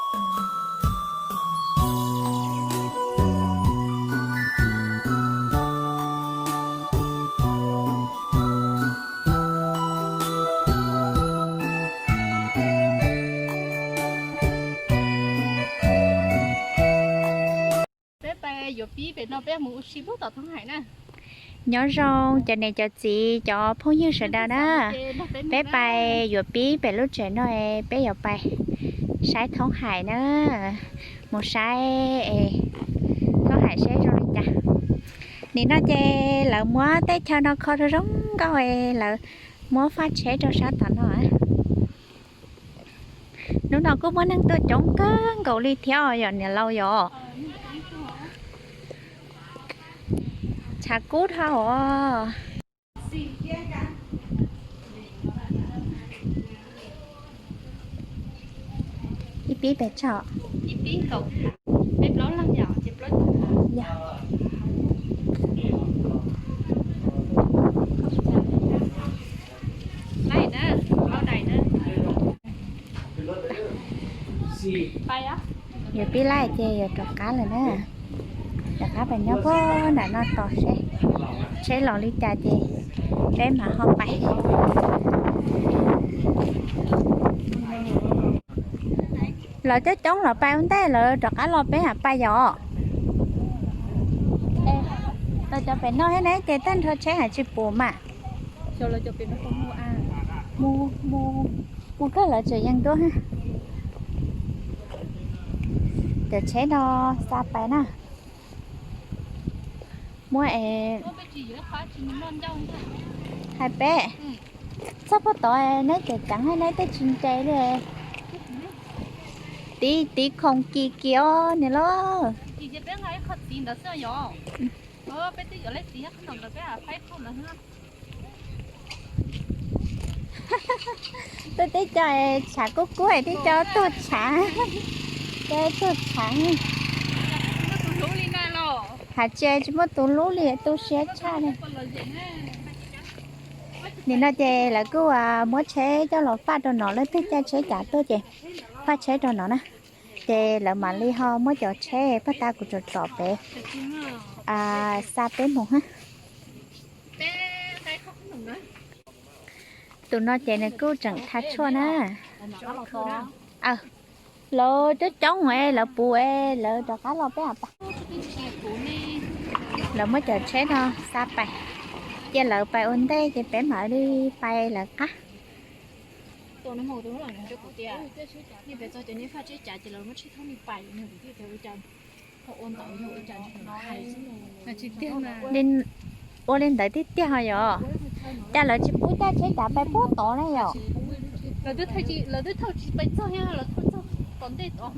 Peb pais yuav pib pem no peb mus ua si lub tom thoob hais na. Nyob zoo cov niam cov txiv cov phooj ywg sawv daws na, peb pais yuav pib pem lub tsev no, peb yuav pais saib thoob hais na, mus saib thoob hais seb zoo li cas. Nim no ces lawv muab tej chaw no kho zoo zoo nkauj, lawv muab faj tsheb rau sab tom no. Hnub no kuj muaj neeg tuaj coob kawg nkaus li thiab os yom niam laus yom. Tshav kub dhau os. Ib pib pes tsawg? Yuav pib laij ces yuav rov qab lawm na. Rov qab pem nyob puag nram no tos seb tsheb los li cas ces peb mam ho pais. Lawv coob coob los pais ua ntej lawv rov qab los peb mam pais yom. Los cov pem no thiab ne ces tag nrho tsheb hais tsis pum mas. Mus, mus, mus kawg lawv tseem yees tuaj. Cov tsheb no xa pais na. Muab es hais peb txog puag tod neb ces ceev neb twb tsis nres li. Tiv, tiv khoom kis kis os niam lauj. Twb tib co tshav kub kub, tib co tuag tshav, tib co tuag tshav. Has tsis tsis muaj tus hlub li, tu siab tshaj li. Nim no ces lawv kuj muab tsheb coj los faj rau no, leej twg caij tsheb cav tuaj ces faj tsheb rau no na. Ces lawv mam li ho muab cov tsheb puag ta kuv tsom tsom pem xa peb mus. Tus no ces nws kuj tseem tha tshuaj na. Lawv coob coob es lawv puv es lawv rov qab los peb mam pais. Lawv muab cov tsheb no xa pais, cia lawv pais ua ntej ces peb mam li pais lawv qab. Ua li ntawd tiag tiag ho yom. Cas lawv tsis pub caij tsheb cav pais puag tod na yom? Lawv twb thauj tsis pais txog, lawv thauj txog tom ntej tod.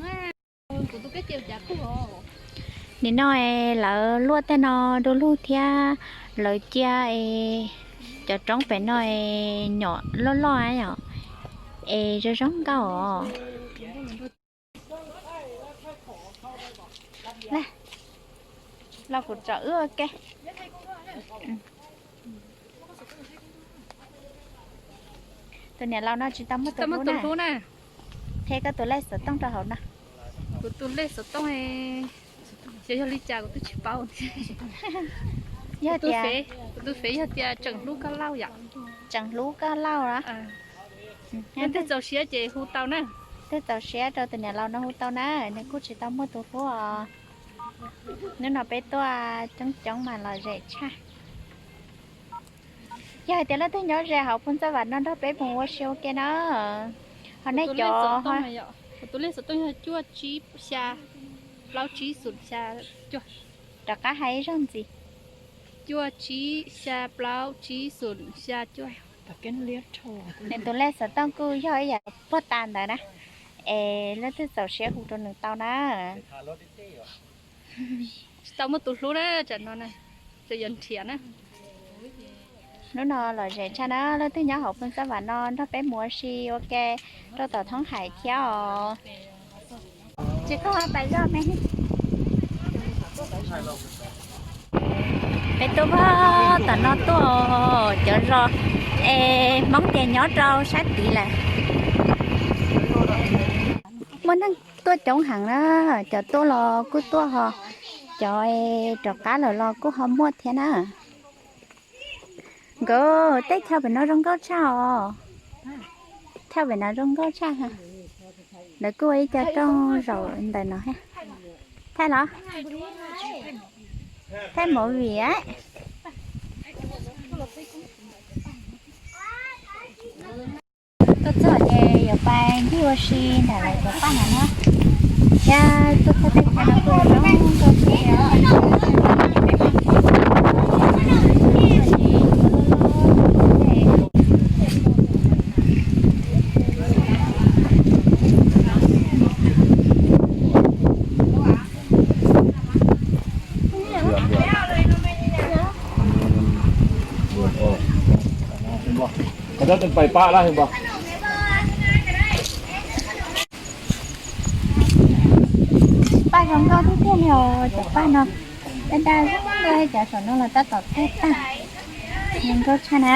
Nim no lawv luaj tej no du lug thiab lawv cia cov roob pem no nyom loj loj yom, es zoo zoo nkauj os. Los kuv tsom wb ua ke. Tus niam laus no tsis tau muaj tus hlub na. Qhia koj tus lej xov tooj rau hauv no. Kuv tus lej xov tooj, xyov yog li cas kuv twb tsis paub. Yog tias, kuv tus fev yog tias Tseem Hlub Koj Lauj yom. Tseem Hlub Koj Lauj los? Leej twg txaus siab ces hu tau na. Twg txaus siab rau tus niam laus no hu tau na, nws kuj tsis tau muaj tus hlub os. Hnub no peb tuaj coob coob mas lom zem tshaj. Yog hais tias leej twg nyob ze hauv phoo txaj vam no nrog peb mus ua si ua ke na. Ho nej cov, kuv tus lej xov tooj yog cuaj tsib xya plaub tsib xoom xya cuaj. Rov qab hais ib zaug ntxiv. Cuaj tsib xya plaub tsib xoom xya cuaj. Nws tus lej xov tooj kuj yog ib yam puag ta ntawd na. Es leej twg txaus siab hu rau nws tau na. Tsis tau muaj tus hlub na, tsam no tseem yuav nrhiav na. Hnub no lom zem tshaj na, leej twg nyob hauv phoo txaj vam no nrog peb mus ua si ua ke rau tom thoob hais thiab os. Tsis koj pais zoj me. Peb tuaj pag tom no tuaj, cov zos es Hmoob ces nyob rau sab tid lawm. Muaj neeg Tuaj coob heev na, cov tuaj los kuj tuaj ho, cov rov qab lawm los kuj ho muaj thiab na. Nkawd tej chaw pem no zoo nkauj tshaj os. Chaw pem no zoo nkauj tshaj. Lawv kuj ua ib co rooj zaum ntawm no. Thaij los? Thaij movie. Tuaj txog ces yuav pais ncig ua si ntawm lawv cov paj no na. Thiab tuaj txog tej chaw no kuj zoo nkauj kawg thiab. Paj zoo nkauj tiag tiag li os cov paj no. Daj daj zoo nkauj, cov saum no los tab tom thaij tag. Zoo nkauj tshaj na.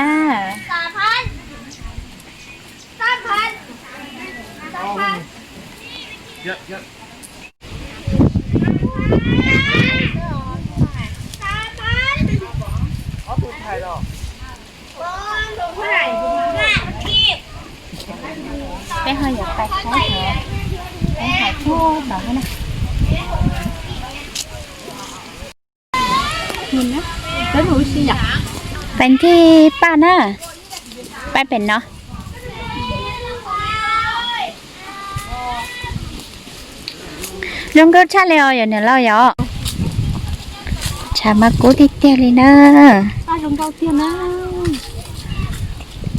Peb ho yuav pais saib, peb hais txog no na. Pais ncig paj na, paj pem no. Zoo nkauj tshaj li os yom niam laus yom. Tshav mas kub tiag tiag li na.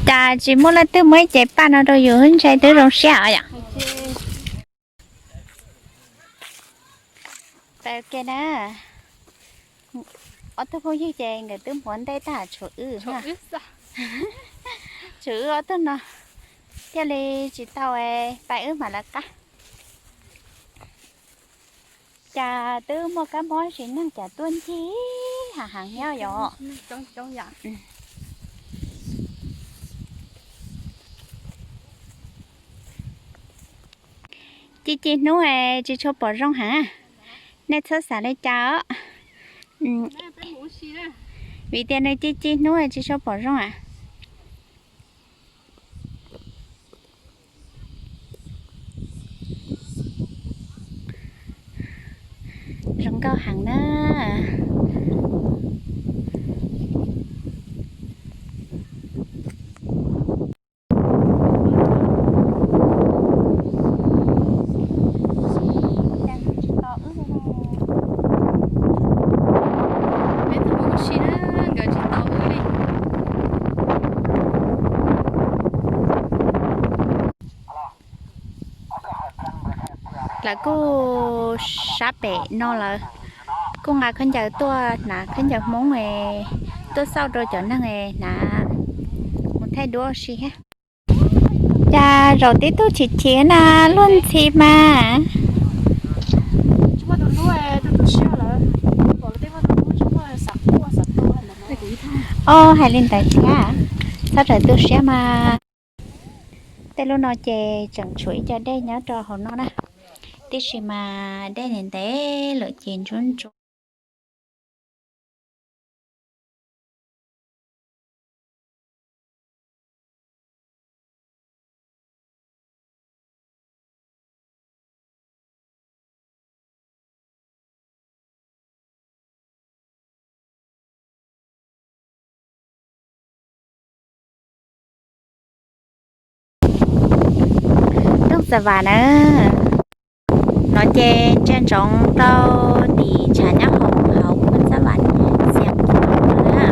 Cas tsis muaj leej twg muab ib ce paj no rau yus ntshai twb zoo siab os yom. Pais ua ke na. Ob tug phooj ywg ces nkawd twb muav ntej tag tshuav wb, tshuav wb ob tug no thiaj li tsis tau, pais wb mam lawv qab. Cas twb muaj kab mob tsis neeg cas tuaj ncig heev heev nyob yom. Ci ci hnub tsis tshua pom zoo heev, nej txhob xav li cas os. Vim tias nws ci ci hnub tsis tshua pom zoo a. Zoo nkauj heev na. Peb tug mus ua si na, nkawd tsis tau wb li. Lawv kuj sab pem no lawm, kuj nqa khaub ncaws tuaj hnav khaub ncaws Hmoob, tuaj xauj rau cov neeg hnav mus thaij duab ua si thiab. Cas zaum tib tug chim chim na, luag ntxhi mas. Ob, hais li ntawd thiab, txhob rawm tu siab mas. Tej lub no ces tseem tshuav ib co dej nyob rau hauv no na, tiam sis mas dej ntev ntev lawm ces ntsuab ntsuab. Rooj Xav Vam na, no ces ntsia ntsoov rau tim tshav nyob hauv hauv Xav Vam xiam kiv na.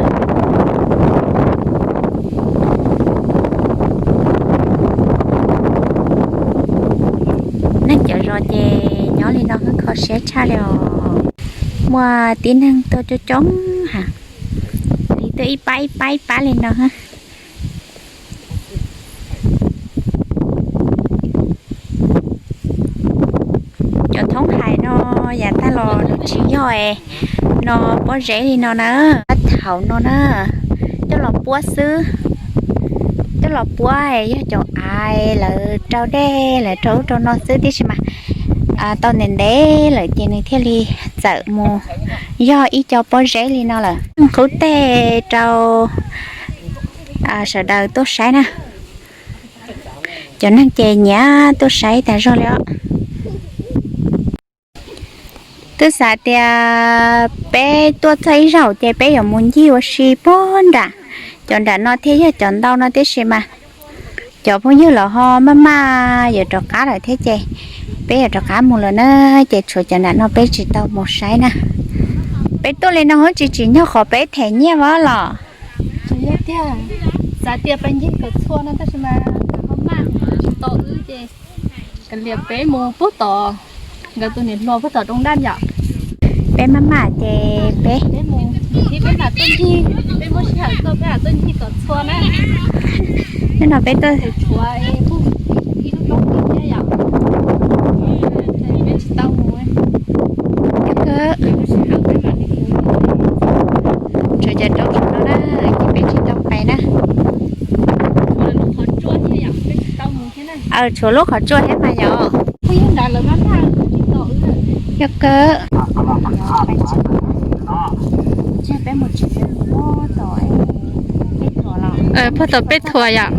Neeg cov zos ces nyob li no kho siab tshaj li os. Muaj tib neeg tuaj coob coob ha, li tuaj ib pab ib pab ib pab li no ha. Cov thoob hais no yav tag los nws tsis yog no pob zeb li no na, thaum no na, coj los puab xwb, coj los puab yog cov av lawv rau dej lawv rau ub rau no xwb tib si mas tau ntev ntev lawm ces nws thiaj li txawm mus yog ib co pob zeb li no lawm. Qub teg rau sawv daws tuaj saib na. Cov neeg ces nyiam tuaj saib tas zog li os. Twb xav tias peb tuaj txog ib zaug ces peb yuav mus ncig ua si puag nram, cov nram no thiab yog cov ntau no tib si mas cov phooj ywg los ho maj maj yuav rov qab lawm thiab ces peb yuav rov qab mus lawm na, ces tshuav cov nram no peb tsis tau mus saib na. Peb tuaj li no tsis tsim nyog qhov peb them nyiaj os los? Tsis yog tiag, xav tias peb ncig kom txhua no tab sis mas ho maj tsis tau wb ces kav liam peb mus puag tom nkawd tus niam hluas puag tom roob daj yom. Peb maj mam ces peb, peb mam tuaj ncig, peb muab sij hawm tuaj peb mam tuaj ncig kom txhua na. Hnub no peb tuaj tshuav ib lub roob thiab yom. Peb tsis tau mus. Tshuav cov roob no na, ces peb tsis tau pais na. Tshuav lub qhov tsua thiab mas yom. Yog kawg. Puag tom peb thuam yom.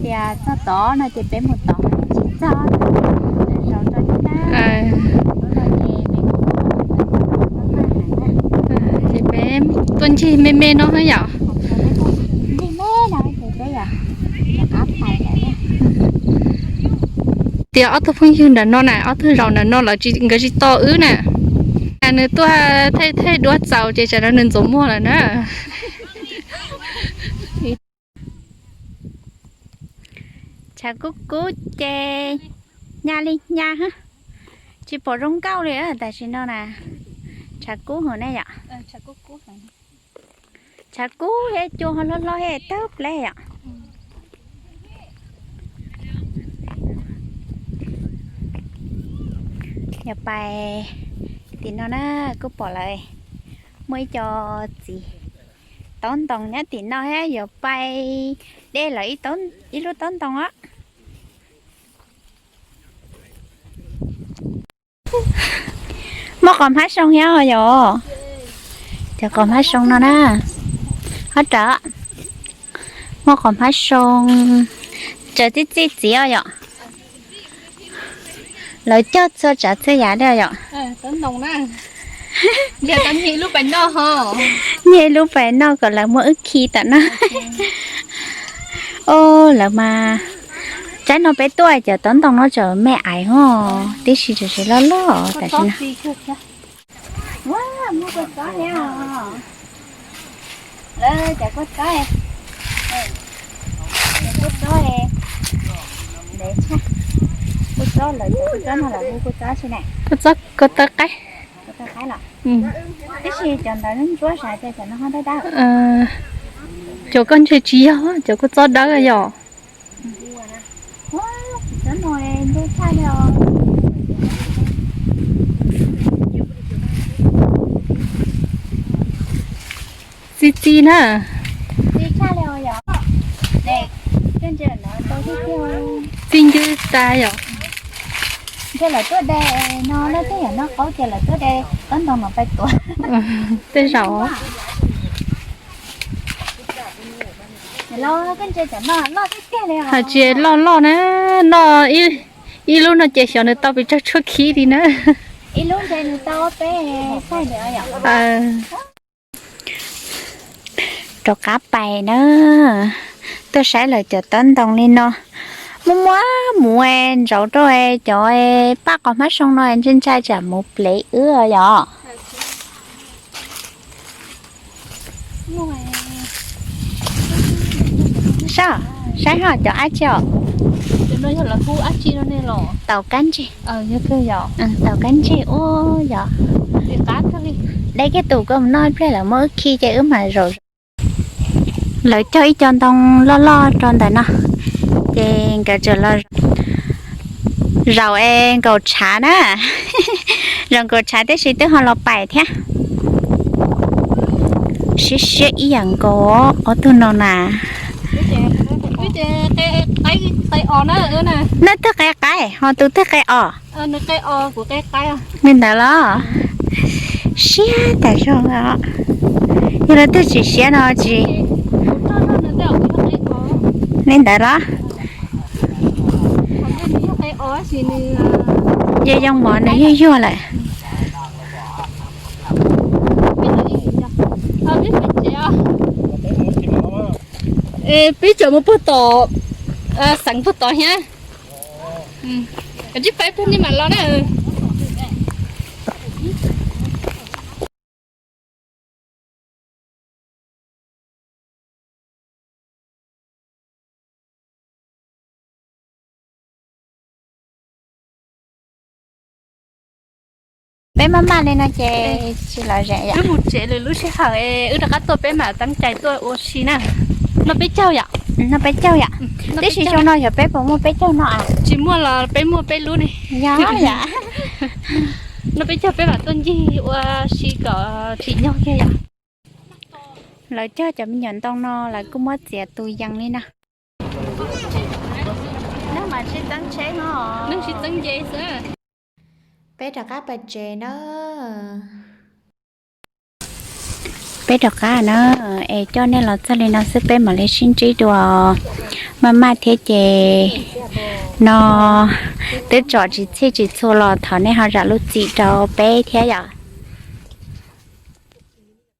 Tias txog tod no ces peb mus tod tsis txog. Ces peb tuaj ncig me me no yom. Tias ob tug phooj ywg ntawm no na, ob tug zaum ntawm no lawv, nkawd tsis tos wb na. Nws tuaj thej thej duab txaus ces tsam no nws ntxuav muag lawm na. Tshav kub kub ces nyab li nyab, tsis pom zoo nkauj li tam sim no na. Tshav kub heev ne yom. Tshav kub thiab cua ho hlob hlob thiab tawg pleb yom. Yog pais tim no na, kuj pom lawv muaj ib co txiv taub ntoo nyob tim no thiab, yuav pais de lawv ib lub taub ntoo os. Muaj qos hmab soo thiab yom. Cov qos hmab soo no na, hab rawv. Muaj qos hmab soo, tsaws txij txij txiv os yom. Lawv cog txhua tsav txhua yam li yom. Nyiag ib lub pais noj kom lawv muab wb khi tam no. Os, lawv mas, tsaib no peb tuaj cov taub ntoo no tseem me aiv hos, tib si tseem loj loj tam sim no. Lawv cov kua txob, kua txob, kua txob lawv, kua txob no lawv hu kua txob tsi na? Kua txob kua taw qaib. Kua taw qaib los? Tab sis cov ntawd ntsuab sav ces cov no ho dawb dawb. Cov koj ntshe tsis yog, cov kua txob dawb yom. Txi txi na. Txi ncw tas yom. Ntshe lawv tuaj de no, lawv twb yam noj qaub ces lawv tuaj de taub ntoo no pais tuav. Tej zaum. Hais tias loj loj na, noj ib lub no ces xyov nws tau pes tsawg tshuab khib li na. Rov qab pais na, tuaj saib lawv cov taub ntoo li no. Muaj muaj muv ntsauv rau cov paj qos hmab soo no, ntshai ntshai tsam muv plev wb yom. Saib, saib ho cov dab tsi os? Taus kab ntseg. Taus kab ntseg ua yom. Dai kiag tus koj mus noj ib pliag lawv muab wb khi ces wb mam zaum. Lawv cog ib co ntoo loj loj rau ntawm no, ces nkawd tseem los zaum es nkaum tshav na. Zaum nkaum tshav tib si twb ho los pais thiab. Siab siab ib yam nkaus ob tug no na. Neb twg qe qaib ho tus twg qe os? Li ntawd los siab tas zog. Yog leej twg tsis siab no tsis li ntawd los. Yog yoo mov nws yuag yuag lawm. Peb tseem mus puag tom, xeev puag tod thiab. Kav tsij pab peb ni mam los na. Peb maj maj li no ces tsis lom zem yom. Wb mus tsev lwm lub sij hawm wb rov qab tuaj peb mam teeb cai tuaj ua si na. Noj peb caug yom? Noj peb caug yom? Tib si xyoo no yog peb puas muaj peb caug no a? Tsis muaj los peb muaj peb lub ne. Yog yom. Noj peb caug peb mam tuaj ncig ua si kom tsim nyog kiag yom. Lawv cog cov me nyuam ntoo no lawv kuj muab txiav tus yees li no. Neeg mas tsis txeeb tsheb no. Neeg tsis txeeb nce xwb. Peb rov qab pais tsev na. Peb rov qab na, es coj nej los txog li no xwb peb mam li sib ntsib dua. Maj maj thiab ces no twb tsom tsis txhij tsis txhua los thov nej ho zam lub txim rau peb thiab yom.